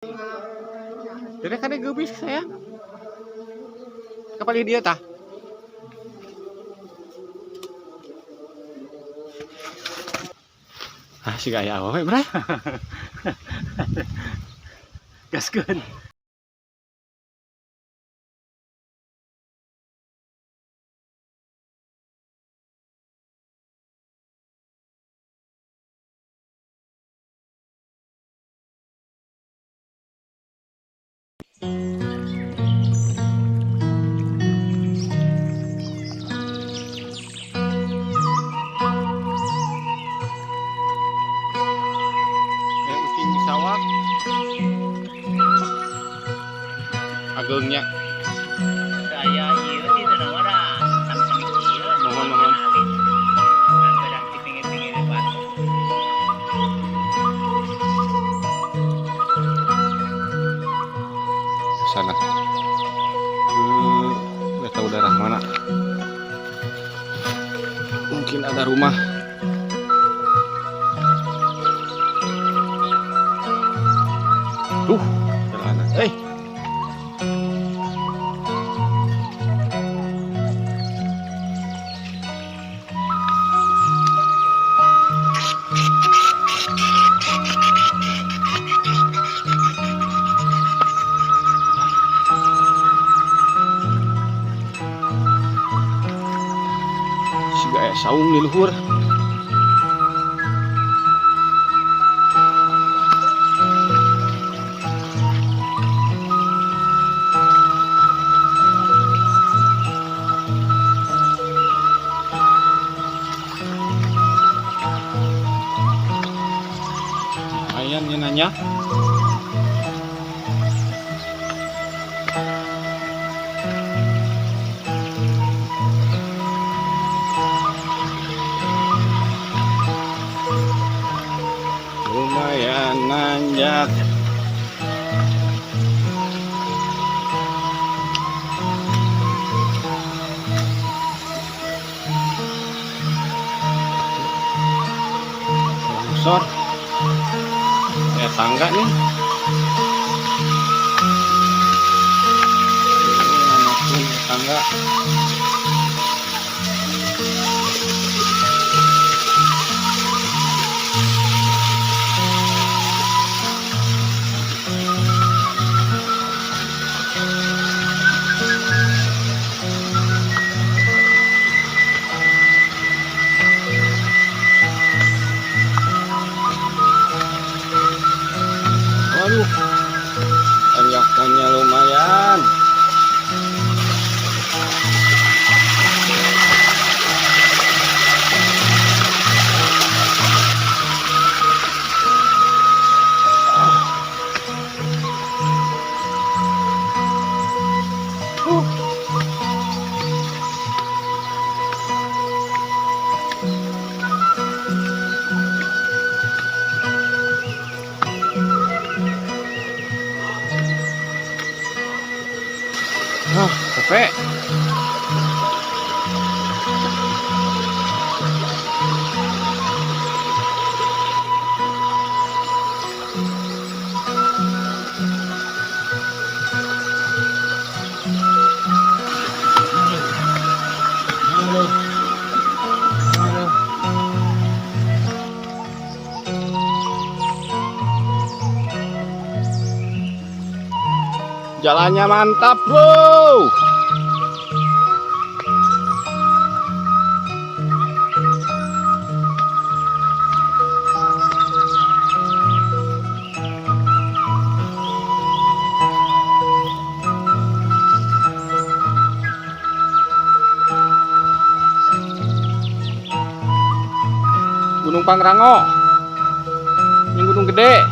Dede kade geubis sayang. Kapalih dia tah. Ah, siga aya awewe, Bray. Gaskeun. Kayak ucing di sawah. Ageungnya. Saya ieu di teu da sami-sami kieu. Mohon, mohon. Dan kadang di pinggir-pinggir batu. Sana. Nggak tahu daerah mana. Mungkin ada rumah. Duh, jalanan. Siga aya saung di luhur. Lumayan ya nanya. Lumayan nanjak. Longsor. Kayak tangga nih. Ini tangga. Waduh, tanjakannya lumayan. Ah, capek. Aduh. Aduh. Jalannya mantap, bro. Gunung Pangrango. Ini gunung gede.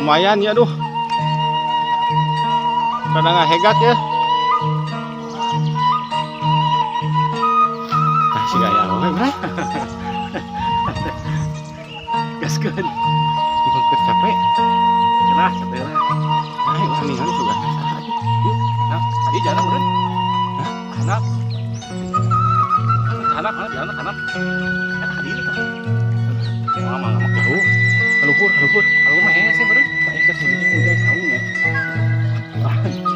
Lumayan ya, aduh. Rada ngahegat ya. Ah, si gaya we, Bray. Gaskeun. Bukan capek. Cenah capek lah. Nah, urang ningali sudah saha. Nah, tadi jalan udah. Hah? Anak. Anak, anak, jalan anak. Eh, tadi ini kan. Wah, mah mah Jauh. Kaluhur, kaluhur. Kalau mah hese beureum. Kayak ke sini udah saung ya.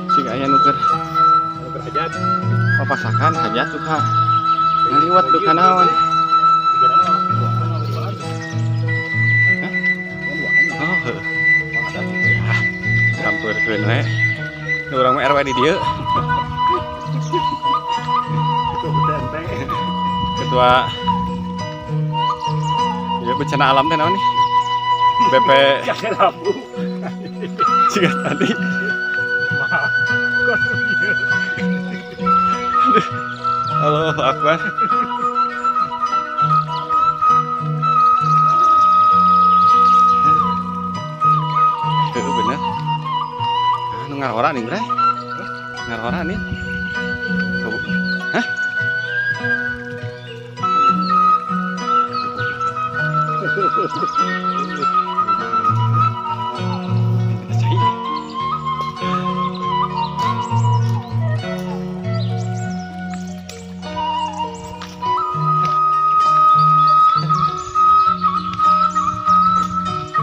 Si gaya nu keur Kalau berhajat. papasakan hajat suka ngaliwat duh kanaon. Tiga nama dua nama di mana? Hah? Dua Oh, heuh. ada. Ah, sampeurkeun we. Nu urang mah RW di dieu. Itu udah teh. Ketua ya bencana alam teh naon nih? BP Ya lampu. siga tadi. Maaf. Kok ieu? Allahu Akbar. Heuh, bener. Ah, nu ngarora nih, Bre. Ngarora nih. Tuh. Hah? Kita cai.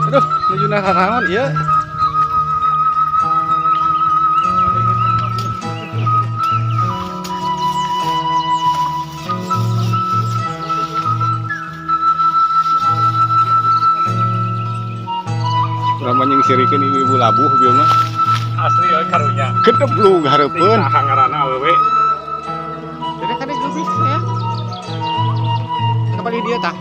Aduh, nuju naraon ieu. Urang mah nyingsirekeun ibu labuh bieu mah. Asli ya karunya. Gedeblug hareupeun. Saha ngaranna awewe. Jadi kan geus ya. Kembali dia tah.